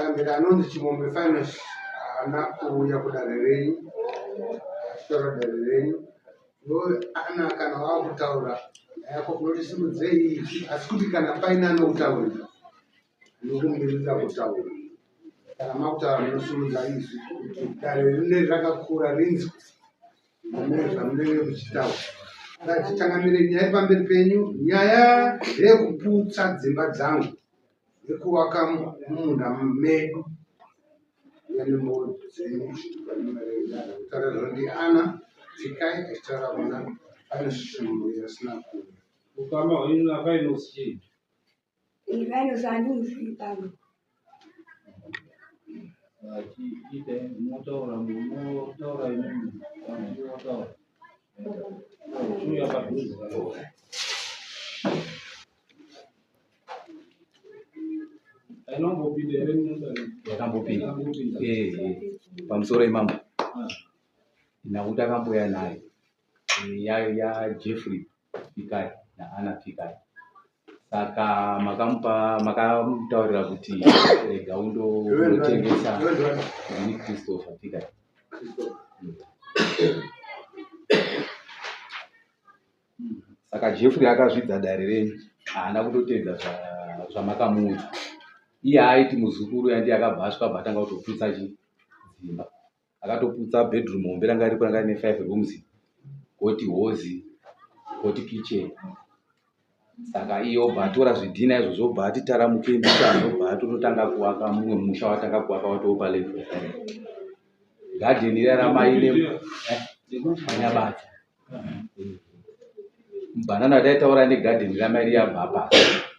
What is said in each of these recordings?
Changamire anonzi Chimombe Finance haana kuuya kudare renyu, achitaura dare renyu. Iwe ana kana wakutaura yako unoti simudzei izwi, asi kuti kana paine anokutaurira anokumirira kutaura, kana makutaura munosimudza izwi kuti dare rine rakakura rinzwe mune zvamunenge muchitaura. Changamire, nyaya iri pamberi penyu nyaya ndeyekuputsa dzimba dzangu nekuvaka mumunda medu kutaura ndi ana tsikai achitaura kuna pane svimbo yasina kuuya. Ukama hwenyu naFainos chii? Fainos handimuzivi pano. Achiita munotaura munotaura imimi munotaura. Chiuya padhuze. Ainombopinda here mundani? Yakambopinda. Eh, eh. Pamusoro imambo. Ah. Nakuti akamboya naye. Eh, ya ya Jeffrey Pikai na Anna Pikai. Saka makamupa makamutaurira kuti rega undotengesa ndini Christopher Pikai. Saka Jeffrey akazvidza dare renyu, haana kutoteedza zvamakamuudza. Iye aiti muzukuru uya ndiye akabva asvika abva atanga kutoputsa chi dzimba. Akatoputsa bedroom hombe ranga riripo ranga rine 5 rooms, koti hozi, koti kitchen. Saka iye obva atora zvidhina izvozvo obva ati taramuke mbichana obva atototanga kuvaka mumwe musha watanga kuvaka watoo palevel. Garden riya ramai ne eh, Mubhanana wataitaura negadheni ramai riya abva pasi.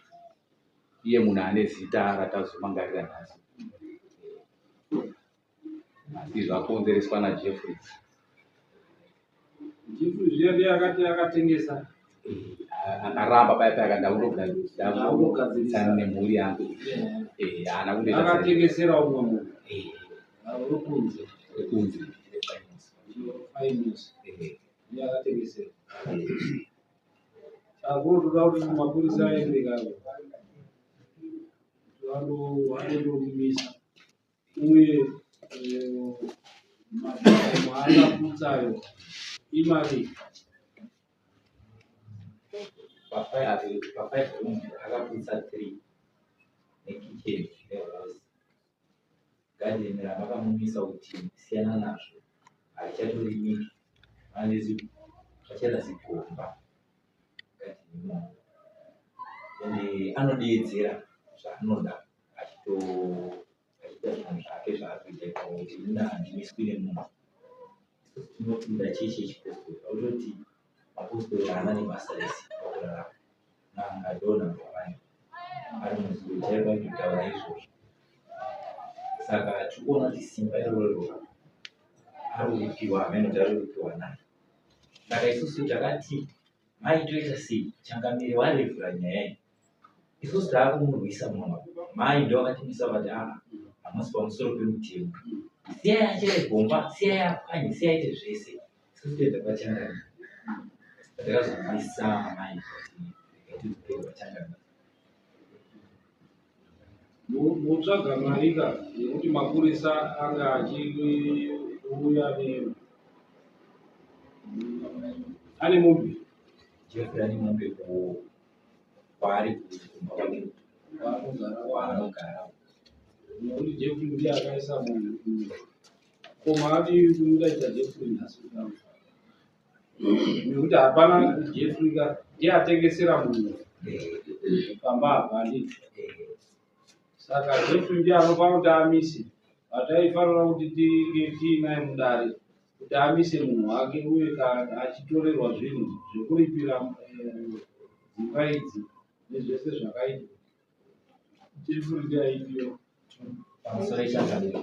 Iye munhu ane zita ratazomangarira nhasi. Asi zvakonzereswa naJeffrey. Jeffrey zviya ndiye akati akatengesa. Eh, akaramba paya paya akati ndakundogadzirisa nemhuri yangu. Eh, haana kundoita. Akatengesera umwe munhu. Eh. Wekunze. Wekunze. Saka kunotoda kuti mapurisa aende kavo vanondomumisa uye eh, makomo aakaputsayo imari pafive rooms akaputsa three nekitchen nehosi Garden ramakamumisa kuti siyana nazvo harichatorimiki vachaita zigomba mugarden imomo ende anodeedzera zvaanoda achito achiita zvinhu zvake zvaari kuita ipapo kuti ini handimiswi nemunhu. Isusu tinopinda chechi yechipositori vautoti mapositori haana nebasa rese pakurarama. N'anga ndo number one ari muzukuru chaivo aitotaura izvozvo saka tiri kuona kuti simba iroro ari kuripiwa hameno kuti ari kuripiwa nani saka isusu takati mai toita sei changamire warevhura nyaya iyi isusu taakumurwisa mama mai ndo vakatimisa vati aa hamusi pamusoro pemutemo siyai achere gomba siyai apwanye siyai aite zvese isusu toenda kwachangamire Ndakazomisa mai kuti regai tidzokere kwachangamire. Motsvaga mari ka yekuti mapurisa anga achiuya ne ane mombe. Jeffrey ane mombe kwaari kumba kwake kwaanogara kwaanogara. Nekuti Jeffrey ndiye akaisa munhu. Ko maadii kumudaidza Jeffrey nhasi kudaro? Nekuti hapana Jeffrey ka ndiye atengesera munhu pamba apa handiti? Saka Jeffrey ndiye anofanira kuti amise. Pataifanira kuti tinge tiinaye mudare kuti amise munhu wake uye kana achitorerwa zvinhu zvekuripira eh, dzimba idzi nezvese zvakaitwa. Jeffrey ndiye aidiwa. Pamusoro echangamire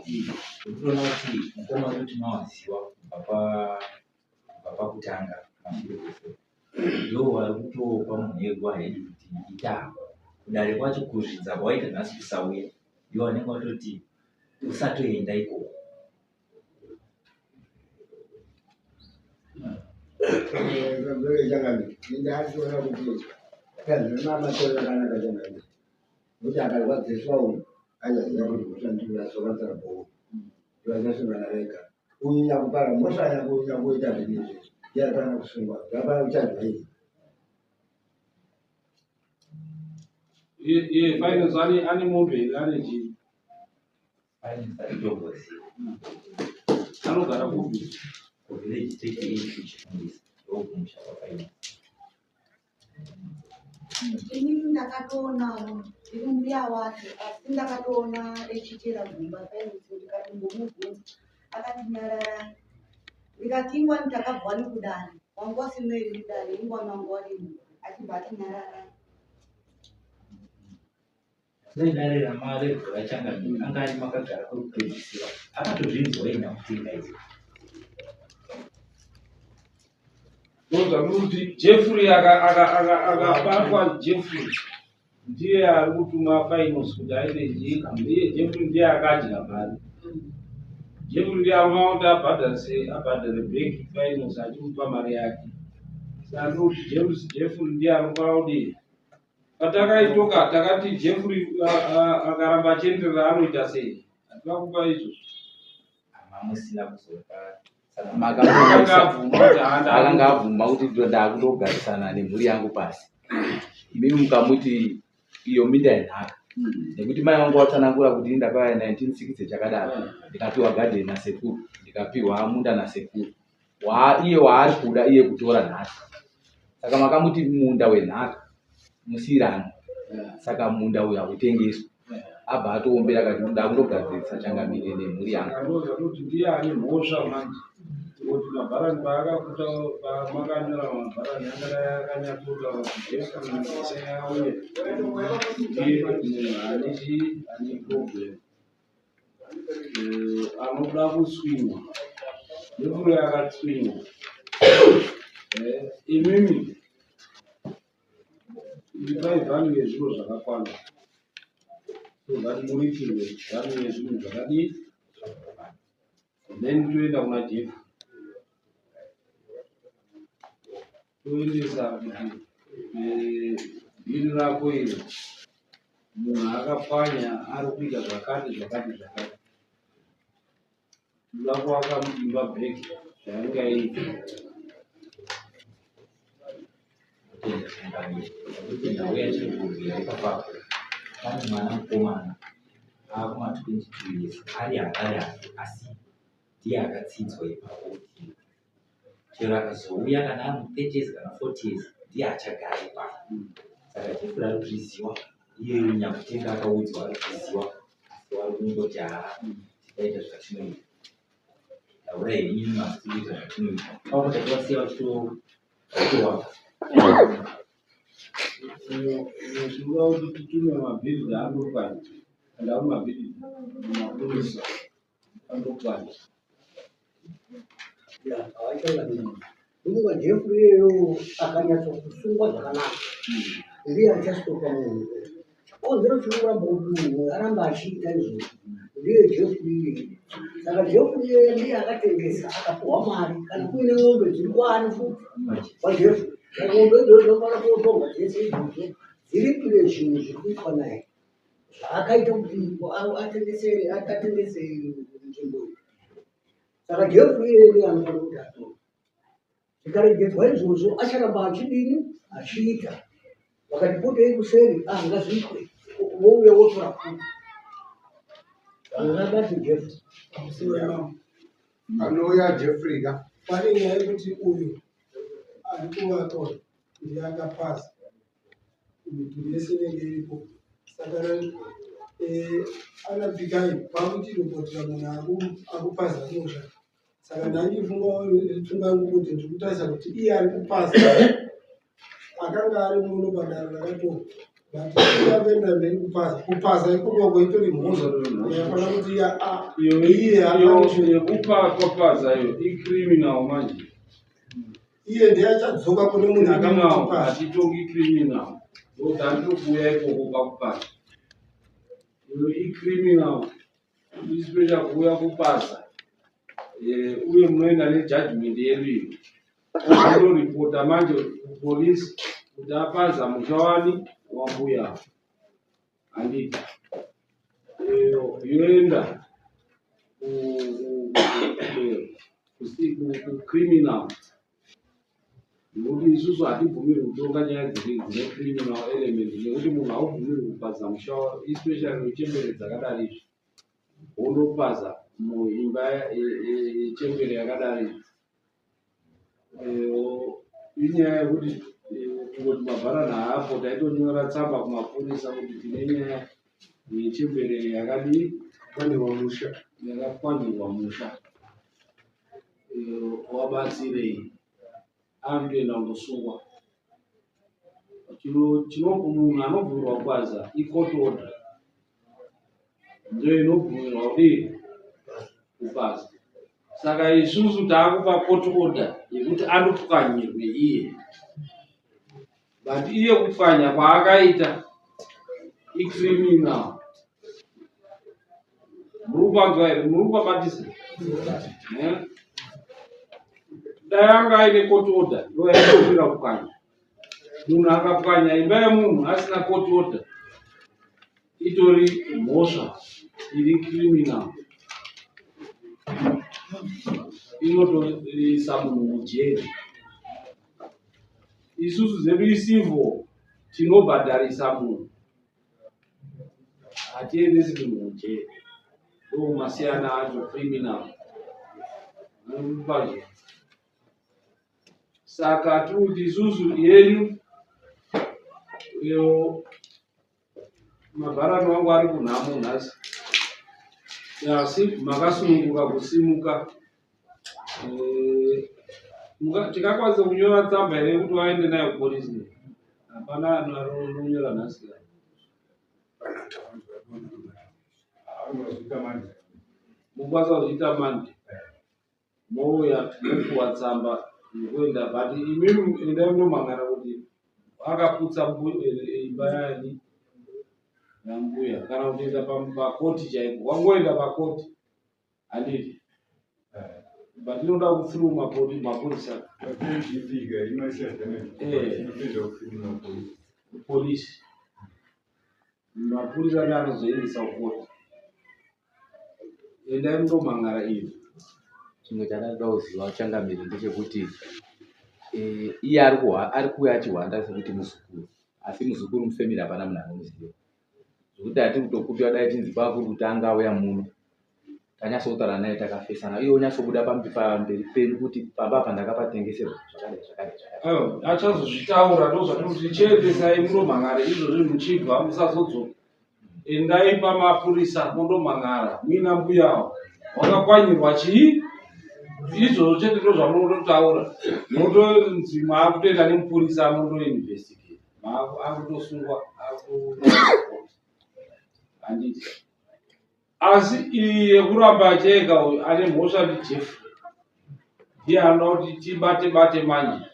ndinoona kuti mukoma wedu tinowaziwa kubva pa kubva pakutanga mashure kwese ndo vari kutopa munhu yegwa hedu kuti ita kudare kwacho kuzvidza kwawaita nhasi kusauya ndiwo vanenge vatoti usatoenda ikoko Changamire, ndachiona kuti zvakanaka changamire, nokuti akarwadziswa uyu. Aizaziva kuti mhosva ndinonasovatsara bhoo. Ndivachasungana vega. Uyu nyakupara mhosva nyakuita zvinhu izvi ndiye anofanira kusungwa. Zvapana kuchajwa iyi. Iye finance ane mombe here ane chii? Finance aritomboziva. Anogara kupi? Kuvillage 38 kuChitungwiza ndokumusha kwaFinance. Inini ndakatoonawo ndiri mbuya wacho asi ndakatoona echichera gomba painzi ndikatombomubvunza akati nyararai ndikati ingwani takabva wani kudare wanga wasina here mudare ingwani wanga warimo achibva ati nyararai. Dai dare ramarevhu rachangamire anga ari makagara kwekupedzisira akatozvinzwa iye nyakutenga izvi. Ndozvakuti Jeffrey akabatwa Jeffrey ndiye ari kutuma finance kuti aite chii ndiye Jeffrey ndiye akadya mari. Jeffrey ndiye anofanira kuti abhadharise abhadhare back finance achimupa mari yake. Saka ndikuti James Jeffrey ndiye anofanira kudii Patakaitoka takati Jeffrey akaramba achienderera anoita sei? Hatina kupa izvozvo. Mamusina kuzopa Akanga abvuma kuti ndakutogarisana nemhuri yangu pasi. Imimi mukamuti iyo minda yenhaka nekuti mai vangu vatsanangura kuti ndakauya 1960 chakadaro ndikapiwa gadheni nasekuru ndikapiwa munda nasekuru iye waari kuda iye kutora nhasi saka makamuti munda wenhaka musiirano saka munda uyu hautengeswi abva atoombera kati ndakundogadzirisa changamire nemhuri yangu kuti ndiye ane mhosva manje kuti mabharani paakakuta pamakanyora mabharani angadai akanyatsotaura kuti jesu auye ndiye munhu ane chii ane problem Eh, anoda kuswinywa nemvura yakatswinywa eh, imimi ipai value yezvinhu zvakakwana so that muripirwe value yezvinhu zvakadii then toenda kuna jeff toendesa kuti eh, bhiri rako iri munhu akapwanya ari kuita zvakati zvakati zvakati toda kuaka imba back zvainga iri Nekuti nhau yatiri kurwira ipapapo pane mwana mukomana akuma 22 years ari harare hake asi ndiye akatsidzwa ipapo kuti chero akazouya kana ari 30 years kana 40 years ndiye achagara ipapo saka jeffrey ari kuzviziva iyeyo nyakutenga akaudzwa ari kuzviziva asi wari kungoti haa tikaita zvatinoita taurai henyu masi tikuita zvatinoita pamwe tatovasiya vachitowaka Tinoda kuti titume mabhiridha andopwanya and ari mabhiridha mapurisa andopwanya. Ndofunga Jeffrey iyeyo akanyatsokusungwa zvakanaka ndiye achastopa munhu. Chikonzero chiri kuramba kuti munhu aramba achiita izvozvo ndiye Jeffrey iyeye. Saka Jeffrey iyeye ndiye akatengesa akapuhwa mari kana kuine mombe dziri kwaari futi kwaJeffrey. Saka mombe idzodzo dzinofanira kutorwa dzese idzodzo dziripire zvinhu zviri kuitwa naye zvaakaita kuti atengesere atengese nzvimbo iyi. Saka Jeffrey iyeye ndiye anofanira kuti atorwe. Zvikaregedzwa izvozvo acharamba achidini achiita. Vakati potei kuseri ah ngazviitwe vouya votora pfuti. Vangabate Jeffrey. Anouya Jeffrey ka. Pane nyaya yekuti uyu ari kuvaka uyu ndiye akapaza midhuri yese inenge iripo saka eh, anabikai vakuchiripotera munhu akupaza musha saka ndandifunga pfungwa yangu kuti ndiri kutarisa kuti iye ari kupaza akanga ari muno padare rakatorwa but iye akuenda mberi kupaza kupaza ikokoko itori mhosva yafanira kuti iye yekupa kwapaza iyo icriminal manje iye ndiye achadzoka kune munhu akamutipa hatitongi criminal ndotandokuuya ikoko pakupaza iyo icriminal especially kuuya kupaza eh, uye munoenda nejudgment yedu iyo anoripota manje kupolisi kuti apaza musha wani wambuya handiti Yoenda kucriminal nekuti isusu hatibvumirwi kutonga nyaya dziri dzine criminal element nekuti munhu haubvumirwi kupaza musha especially wechembere dzakadari izvi wondopaza muimba yechembere yakadari izvi inyaya yekuti kungoti mabharani haapo taitonyora tsamba kumapurisa kuti tine nyaya yechembere yakadii Pwanyirwa musha. Yakapwanyirwa musha. Wabatsirei anotoenda kundosungwa. Munhu anobvumirwa kupaza icourt order ndiyo inobvumirwa kudii kupaza. Saka isusu taakupa court order yekuti anopwanyirwe iye, but iye kupwanya kwaakaita icriminal. Muri kupanzwa here? Muri kupabatisa? Eh? Dai anga aine court order ndo yaibvumira kupwanya. Munhu akapwanya imba yemunhu asina court order itori mhosva iri criminal, inotoisa munhu mujeri. Isusu dzedu icivil, tinobhadharisa munhu, hatiendesi munhu mujeri. Ndo masiyana acho criminal. Anopazvo. Saka tiri kuti isusu yenyu iyo mabharani wangu ari kunhamo nhasi, asi makasununguka kusimuka. Tikakwanisa kunyora tsamba here yekuti vaende nayo kupolisi? Hapana anonyora nhasi. Mukwanisa kuzviita manje, mouya mopuwa tsamba yekuenda, but imimi endai munomhangara kuti akaputsa imba yani yambuya, kana kutoenda pakoti chaipo, wangoenda pakoti, handiti? But inoda kuthrough mapurisa. Polisi, mapurisa ndiwo anozoendesa kukoti. Endai mundomhangara izvi. Chimwe chandinoda kuziva changamire ndechekuti iye ari kuuya achihwanda sekuti muzukuru, asi muzukuru mufamily hapana munhu anomuziva, zvekuti hatiri kutokumbira dai chinzi kwakuri kuti anga auya muno tanyatsotaura naye takafesana, iye onyatsobuda pamberi pedu kuti pamba apa ndakapatengeserwa zvakadai zvakadai zvakadai. Aiwa, achazozvitaura. Ndozvatiri kuti chiendesai mundomhangara izvozvi, muchibva musazodzoka. Endai pamapurisa mondomhan'ara muina mbuyawo wakakwanyirwa chii. Izvozvo chete ndo zvamunototaura, motonzi maakutoenda nemupurisa mondoinvestigate, akutosungwa, handiti? Asi iyi yekuramba acheka, uyu ane mhosva ndiJeffrey, ndiye anoda kuti tibate bate manje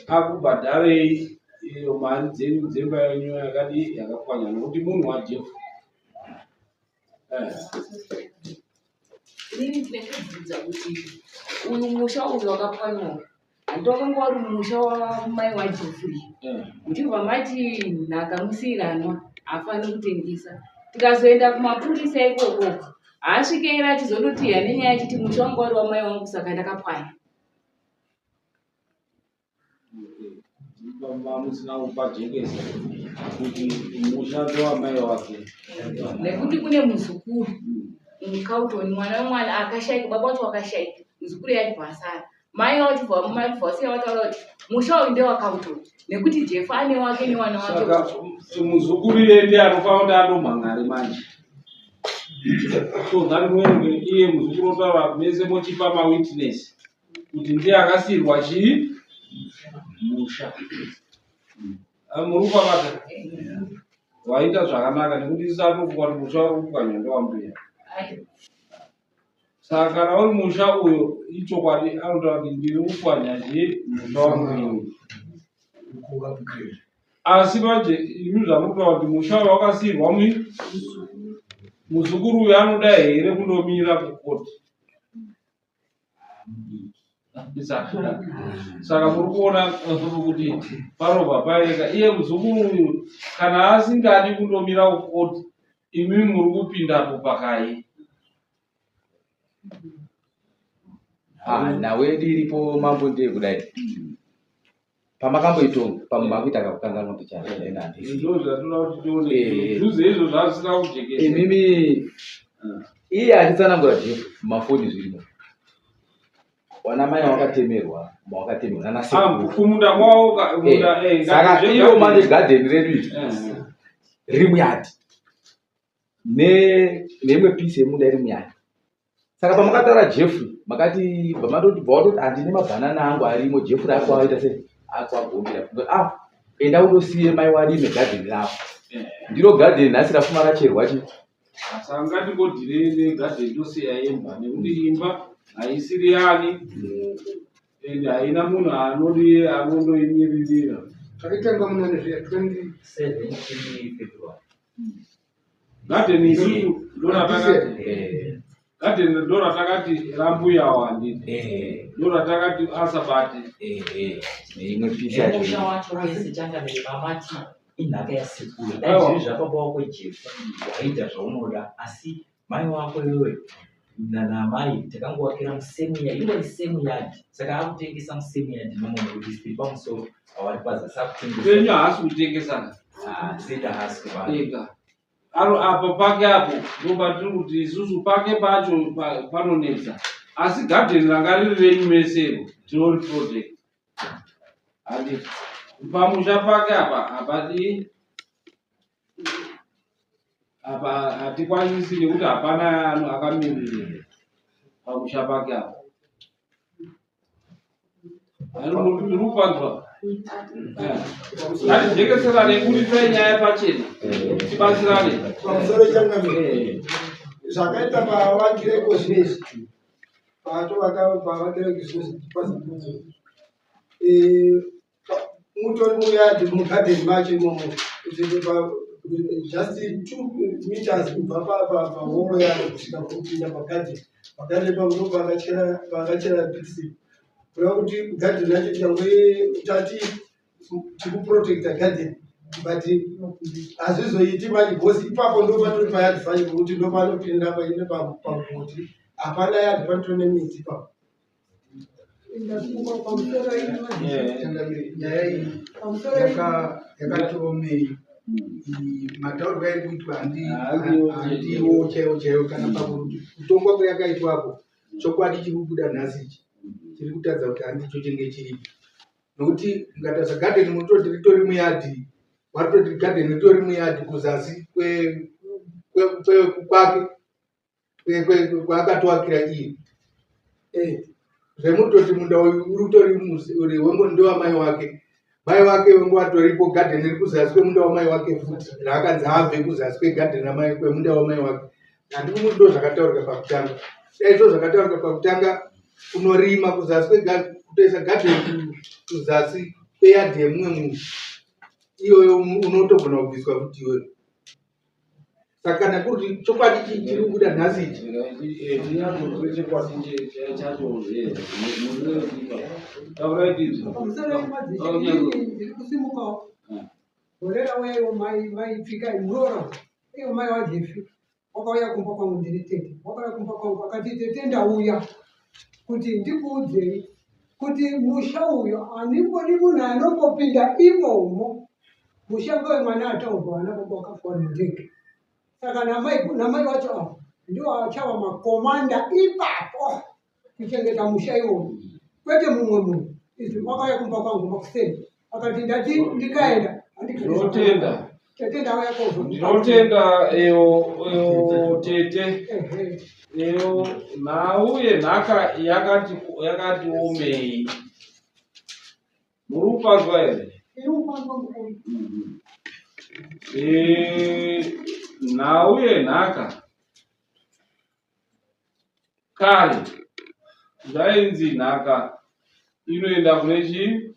akubhadharei iyo mari dzenyu dzemba yenyu yakadii yakapwanya, nokuti munhu waJeffrey. Inini ndine kubvunza kuti uyu musha uyu wakapwanywa, handiti wakanga uri musha wamai waJeffrey? Muchibva mati nhaka musiiranwa, haafaniri kutengesa. Tikazoenda kumapurisa ikoko, haasvike here achizonotiya nenyaya achiti musha wanga uri wamai wangu, saka ndakapwanya? Musina kupajekesa kuti musha ndowamai wake. Nekuti kune muzukuru muCalton, mwana wemwana akashaika, baba wacho wakashaika, muzukuru yachibva asara, mai vachibva vasiya vataura kuti musha uyu ndewaCalton nekuti Jeff ane wake newana wake. Saka muzukuru iye ndiye anofanira kuti andomhangare manje, so that muende iye muzukuru otaura, mese mochipa mawitness kuti ndiye akasiyirwa chii musha. Muri kupabata waita zvakanaka, nekuti isu atofunga kuti musha uri kupwanywa ndewambuya. Saka kana uri musha uyo, ichokwadi anotaura kuti ndiri kupwanya chii musha wambuya. Asi manje imi zvamuri kuti musha uyu wakasiyirwa muzukuru uyu, anoda here kundomira kukoti? Saka muri kuona kuti parobva paeka iye muzukuru uyu, kana asingadi kundomira kukoti. Imi muri kupindapo pakai? Ah, nhau yedu iripo mambo ndeye kudai pamakamboitonga pamwe makuita kakukanganwa pichana ena handisi Ndizvo zvatoda kuti tione. Eh. Dhuze izvo zvasina kujekesa. Imimi iye achitsanangura Jeff mumafoni zvirimo wana mai wakatemerwa mawakatemerwa nana Ah, sekuru kumunda kwawo ka- munda eh saka ngati- iro manje gadheni redu iri Eh. riri muyadhi neimwe pisi yemunda iri muyadhi saka pamakataura Jeffrey makati bvamatoti bva watoti handine mabhanana angu arimo Jeffrey akuaita sei akuagombera ah enda undosiye mai warime gadheni rako Eh. ndiro gadheni nhasi rafuma racherwa chi Saka ngatingodhire negadheni tosiya imba nekuti imba haisiri yani ende haina munhu anodi anondoimiririra. Zvakaitangwa munani zviya 20 17 February. Gadheni isusu ndoratakati Eh, gadheni ndoratakati rambuyawo handiti eh, ndoratakati asabate eh, eh, neimwe pisi yacho Nemusha wacho wese changamire mamati inhaka yasekuru. Dai Aiwa. zviri zvababa wako Jefu waiita zvaunoda asi mai wako iwewe namai takangovakira musame yard ingori same yard saka akutengesa musame yard imomo nekuti tiri pamusoro avari pazasi penyu akutengesa haasi kutengesana Ah, seta haasi kuva ega aro apa pake apo ndopatiri kuti isusu pake pacho panonetsa asi gadheni ranga riri renyu mesero tinori project handiti pamusha pake apa hapadi apa hatikwanisi nekuti hapana akamiririra pamusha pake apa tiri kupanzwa ngatijekeserane kurisai nyaya pachena tibatsirane. Pamusoro changamire, zvakaita pavakireko zvinezvi, paatovaka pavakireko zvinezvi pazibvunzo mutori muyadhi mugadheni macho imomo just 2 meters kubva pahoro yacho kusvika kupinda pagadheni. Pagadheni papo ndo paakachera pixi kureva kuti gadheni yacho nyangwe tati tikuprotecta gadheni but hazvizoiti manje because ipapo ndo patori payadhi pacho pekuti ndo panopinda paine pamugoti hapana yadhi panotori nemiti ipapo. Ndasimuka pamusoro Changamire, nyaya iyi pamusoro yakatiomei. Matauriro airi kuitwa Handiwo handiwo chaiwo chaiwo kana pakuti kutongwa kweyakaitwapo chokwadi chiri kubuda nhasi ichi chiri kutadza kuti handicho chinge chiripo nokuti mukatarisa gadheni munototi ritori muyadhi waritoti gadheni ritori muyadhi kuzasi kwake kwaakatoakira iye zvemutoti munda uyu uri utori uri wengo ndewamai wake mai wake wengo atoripo gadheni riri kuzasi kwemunda wamai wake futi raakanzi abve kuzasi kwegadheni ramai kwemunda wamai wake handikuti ndo zvakataurika pakutanga dai ndo zvakataurika pakutanga kunorima kuzasi kutoisa gadheni kuzasi kweyadhi yemumwe munhu iyoyo unotogona kubviswa futi iyoyo saka kana kuri chokwadi chiri kubuda nhasi ichi tinyatsozive chokwadi chacho tauraitinzwa pamusoro yemadzishe ndiri kusimukawo gore rauya iwo mai vaipfika muroora iwo mai waJefi wakauya kumba kwangu ndiri tete wakauya kumba kwangu akati tete ndauya kuti ndikuudzei kuti musha uyu handimbodi munhu anombopinda imomo musha ngewemwana ataurwa vana baba wakafa vari mundege saka namai wacho ava ndiwo achava makomanda ipapo kuchengeta musha iwowo kwete mumwe munhu izvi wakauya kumba kwangu makuseni akati ndati ndikaenda Ndinotenda. Tete ndauya kozo Ndinotenda eyo eyo tete Ehe. eyo nhau yenhaka yakati omei muri kupanzwa here? Iri kupanzwa mukuru. Nhau yenhaka kare zvainzi nhaka inoenda kune chii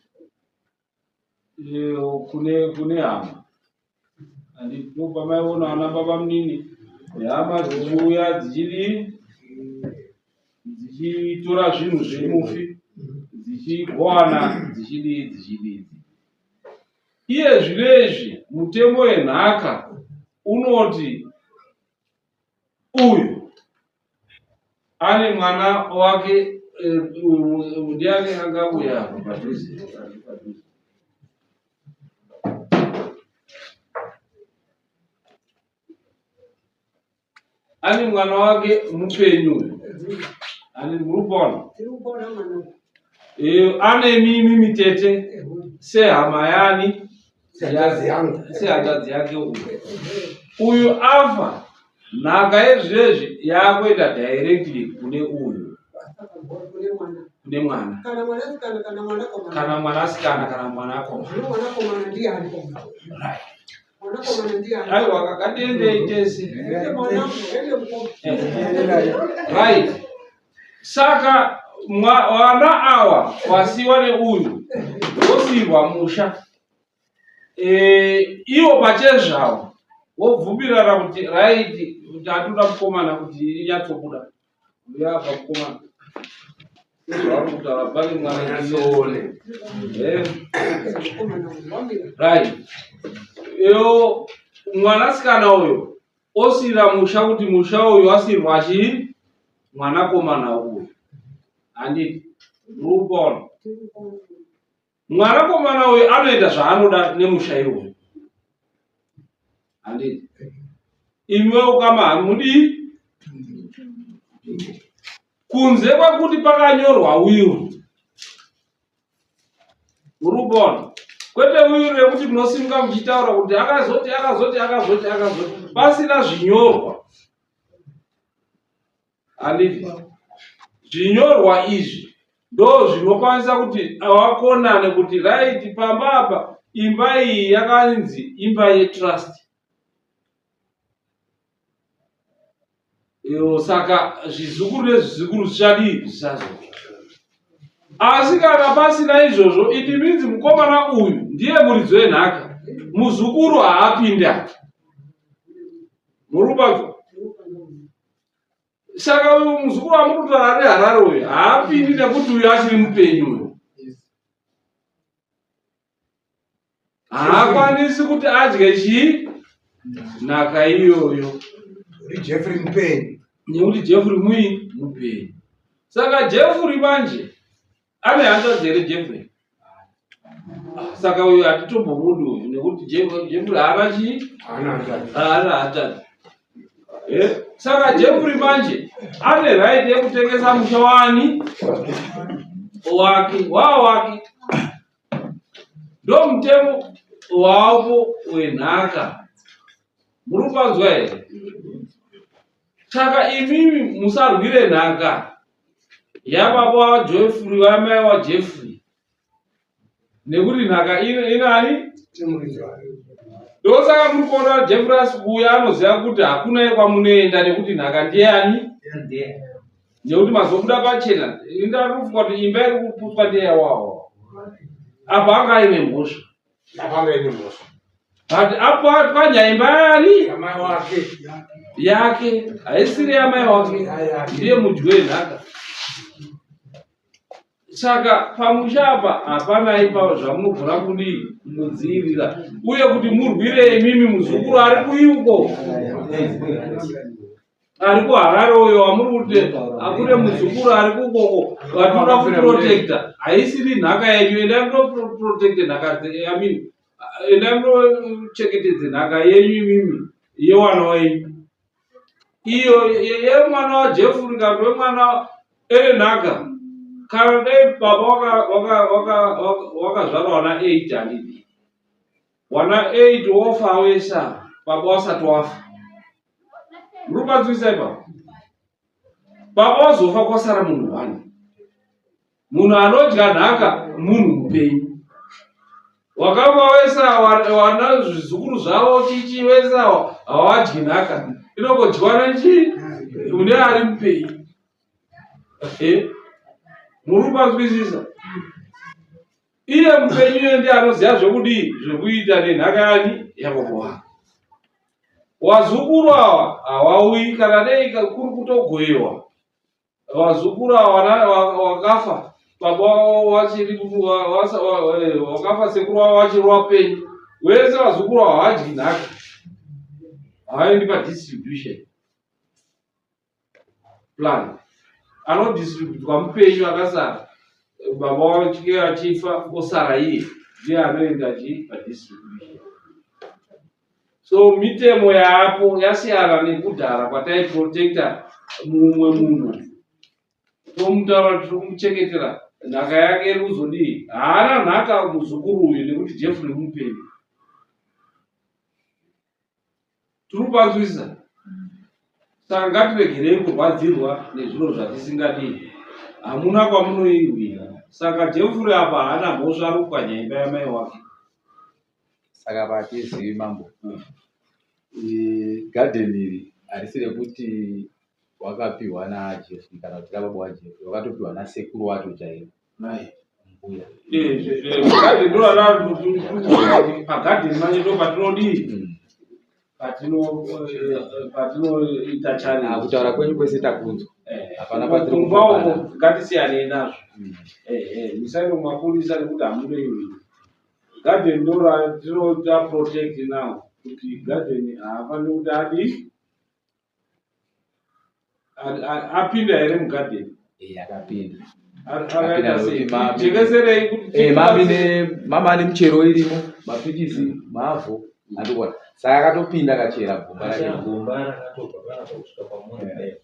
kune hama handiti ndopamaiona ana baba munini hama dzichiuya dzichidii dzichitora zvinhu zvemufi dzichigowana dzichidii dzichidii. Iye zvinezvi mutemo yenhaka unoti Uyu ane mwana wake eh, ndiani angauya apa padhuze? Ane mwana wake mupenyu uyu. Ane muri kuona? Eh, ane mimi mitete sehama yani sehanzvadzi yake uyu. Uyu afa nhaka yezvezvi yakuenda directly kune uyu kune mwana kana mwanasikana kana mwanakomana kana mwanasikana kana mwanakomana zvino mwanakomana ndiye aripo right mwanakomana ndiye aripo aiwa kakatiendei tese ende mwanangu ende mukoma right saka vana awa wasiwa neuyu wosiirwa musha e, ivo pachezvavo wobvumirana kuti right kuti atoda mukomana kuti inyatsobuda uyapa mukomana sezvavari kutaura pane mwana Nyatsoone. Eh, mukomana uyu wamira right iyo mwanasikana uyo osiira musha kuti musha uyu wasirwa chii mwanakomana uyu handiti muri kupaona Mwanakomana uyu anoita zvaanoda nemusha iwoyo. Handiti? Imi veukama hamudii? Kunze kwekuti pakanyorwa will. Muri kuona? Kwete will rekuti munosimuka muchitaura kuti akazoti akazoti akazoti akazoti pasina zvinyorwa. Handiti? Zvinyorwa izvi ndo zvinokwanisa kuti vakonane kuti right pamba apa imba iyi yakanzi imba yetrust. Iyo saka zvizukuru nezvizukuru zvichadii zvichazodya. Asi kana pasina izvozvo it means mukomana uyu ndiye muridzi wenhaka. Muzukuru haapinde apa. Muri kupanzwa? Saka uyu muzukuru wamuri kutaura ari Harare uyu haapindi nekuti uyu achiri mupenyu uyu. Haakwanisi kuti adye chii nhaka iyoyo. Uri Jeffrey mupenyu. Nekuti Jeffrey mui mupenyu. Saka Jeffrey manje ane hanzvadzi here Jeffrey? Ah, saka uyu hatitombomudi uyu nekuti Jeffrey haana chii? Haana hanzvadzi. Haana hanzvadzi. Eh, saka Jeffrey manje ane right yekutengesa musha wani wake wa wake ndo mutemo wavo wenhaka muri kupanzwa here saka imimi musarwire nhaka yababa waJeffrey wamai waJeffrey nekuti nhaka inani ndosaka muri kuona Jeffrey asi kuuya anoziva kuti hakuna yekwamunoenda nekuti nhaka ndiyani nekuti mazobuda pachena indarufuka kuti imba iri kuputswa ndeyawawa apa anga aine mhosva Apanga ine mhosva. But apo apwanya imba yani Yamai wake. yake haisiri yamai wake ndiye mudyi wenhaka. Saka pamusha apa hapana ipa zvamunogona kudii kumudzivirira uye kuti murwire imimi muzukuru ari kuiuko ari kuharare uyo wamuri kuti akune muzukuru ari kukoko vatinoda kuprotecta haisiri nhaka yenyu endai munoprotecte nhaka I mean endai munochengetedze nhaka yenyu imimi yewana wenyu iyo yemwana wajefuri kana wemwana ere nhaka kana dai baba wakazvara wana 8 handidi Wana 8 wofa wese baba wasati wafa. Muri kupanzwisa ipapo? Baba wazofa kwasara munhu one. Munhu anodya nhaka munhu mupenyu. Wakafa wese wana zvizukuru zvavo chichi wese hawadyi nhaka. Inongodyiwa nechii? Une ari mupenyu. Eh? Muri kupanzwisisa? Iye mupenyu iye ndiye anoziva zvekudii zvekuita nenhaka yani yababa wake. Wazukuru awa hawauyi kana dei kuri kutogoyewa. Wazukuru awa wakafa baba wachiri wakafa sekuru wavo wachiri wapenyu. Wese wazukuru awa haadyi nhaka. Havaendi padistribution. plan anodistributwa mupenyu akasara baba wake achifa osara iye ndiye anoenda chii padistribution so mitemo yaapo yasiyana nekudhara kwataiprotecta mumwe munhu tomutaura tiri kumuchengetera nhaka yake iri kuzodii haana nhaka muzukuru uyu nekuti jeffrey mupenyu tiri kupanzwisisa saka ngatiregerei kurwadzirwa nezviro zvatisingadii hamuna kwamunoirwira saka jeffrey apa haana mhosva ari kupwanya imba yamai wake saka patizivi mambo gadheni iri harisi rekuti wakapiwa najeffrey kana kuti rababa wajeffrey wakatopiwa nasekuru wacho chaivo mbuya pagadheni manje ndo patinodii patinoita challenge ah, kutaura kwenyu kwese takunzwa eh, hapana patiri kumba uko ngatisiyanei nazvo mm. eh, eh, musaende kumapurisa nekuti hamureiwi gadheni ndo ratinoita protect now kuti gadheni haafaniri kuti adii apinda here mugadheni eh, akapinda jekeserei eh, mama ane muchero irimo mapikisi mavhu andikuona saka akatopinda akachera gomba rake gomba rakatobva panapa kusvika pamuri eh.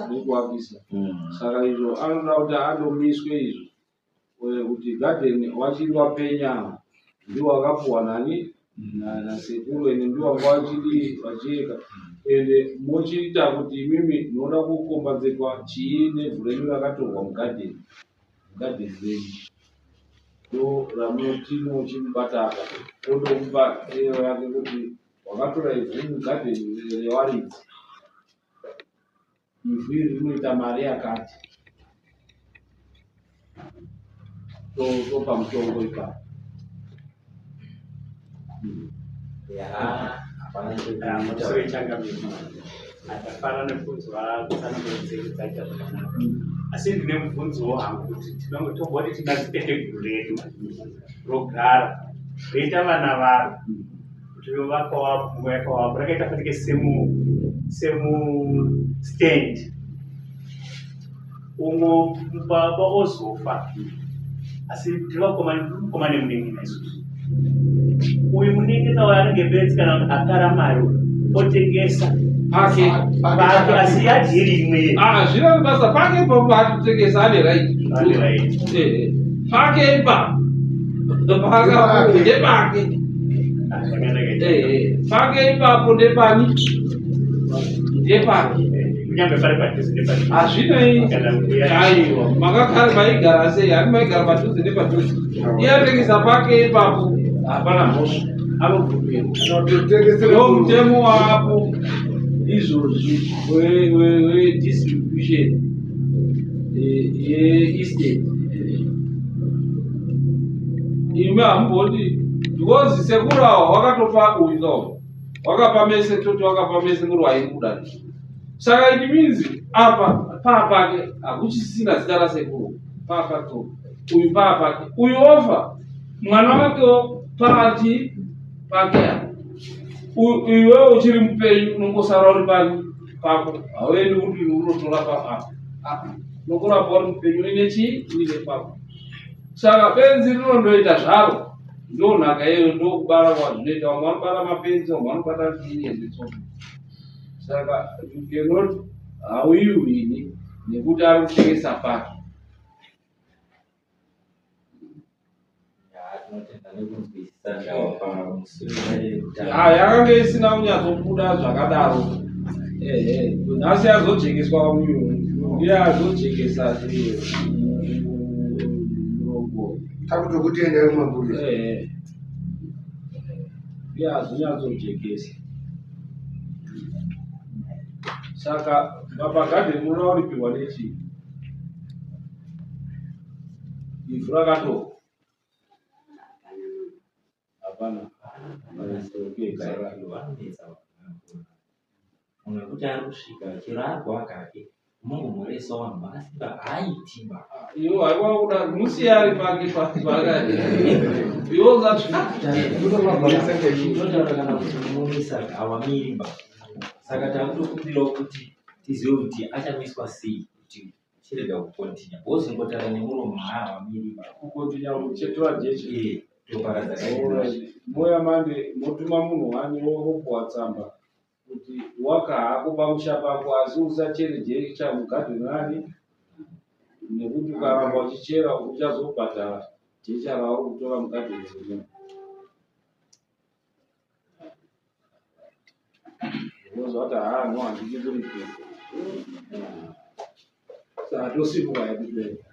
nekuwakisa hmm. saka izvo anoda kuti andomiswe izvo kuti garden wachiri wapenya ndiwo wakapuwa nani nasekuru ende ndiwo wanga wachidii vachieka ende mochiita kuti imimi munoda kukombadzekwa chii nevhu renyu rakatorwa mugadheni mugadheni renyu ndo ramuti mochimubata apa otomupa ero yake kuti wakatora ivhu mugadheni rewaridzi Ivhu iri rinoita mari yakati. Topa mutongo ipapo. Ndafara nekunzwa tsananguro dzenyu dzaita zvakanaka asi ndine mubvunzowo hangu kuti tomboti tina ziteteguru redu rogara roita vana varo kuti vakawapo nguva yakawapo rakaita fanike semu semu stand umwe baba ozofa asi tiri vakomana nemunin'ina isusu uyu munin'ina uyo anenge benzi kana kuti akara mari otengesa pake pake asi yadhi iri imwe ah, zvino basa pake ipapo atotengesa ane right ane right eh, eh. pake ipapo ndepake eh, pake ipapo ndepani ndepake kunyange pari padhuze nepadhuze hazvinei aiwa makagara maigara sei hani maigara padhuze nepadhuze iye atengesa pake ipapo hapana mhosva anobvumirwa ndo mutemo waapo izvozvi wedistribution yeestate imi hamumboti because sekuru awa wakatopa uyu kawo wakapa mese toti wakapa mese muri wairi kuda saka it means apa paapake hakuchisisina zita rasekuru paapake uyu paapake uyu ofa mwana wakewo paati pake apa iwewe uchiri mupenyu unongosara uri pani pako hauendi kuti unotora paapa unokurapa uri mupenyu uine chii uine pako saka benzi rinondoita zvaro ndo nhaka iyoyo ndokubara kwazvinoita vamwe vanobara mapenzi vamwe vanobata chii and so saka you cannot hauiwini nekuti ari kutengesa pake Yakange isina kunyatsobuda zvakadaro ehe nhasi yazojekeswa uyu ndiye azojekesa murongo takutokutendai kumapurisa ehe ndiye azonyatsojekesa saka pagadheni munoda kuripirwa nechii Ivhu rakatorwa. Hapana. Munhu wekuti ari kusvika chero ari kuakake unongomhoresa vanhu vakasimba haaiti ba. Iwo haiwa kuda musiye ari pake pake. Iwo usati. Ndotaura kana kuti unomisa hawamiri ba. Saka takutokumbirawo kuti tizive kuti achamiswa sei kuti chirega kukontinya because ngotara nemuromo haavamiri. Kukontinya kuchetura jecha. Eh, toparadza kaini. Moya mande motuma munhu wani wopuwa tsamba kuti waka hako pamusha pako asi usachere jecha mugadheni rani nekuti ukaramba uchichera uchazobhadhara jecha rauri kutora mugadheni remunhu. Unozwa kuti haa no handidi kuripira. Saka tosimuka hedu toenda.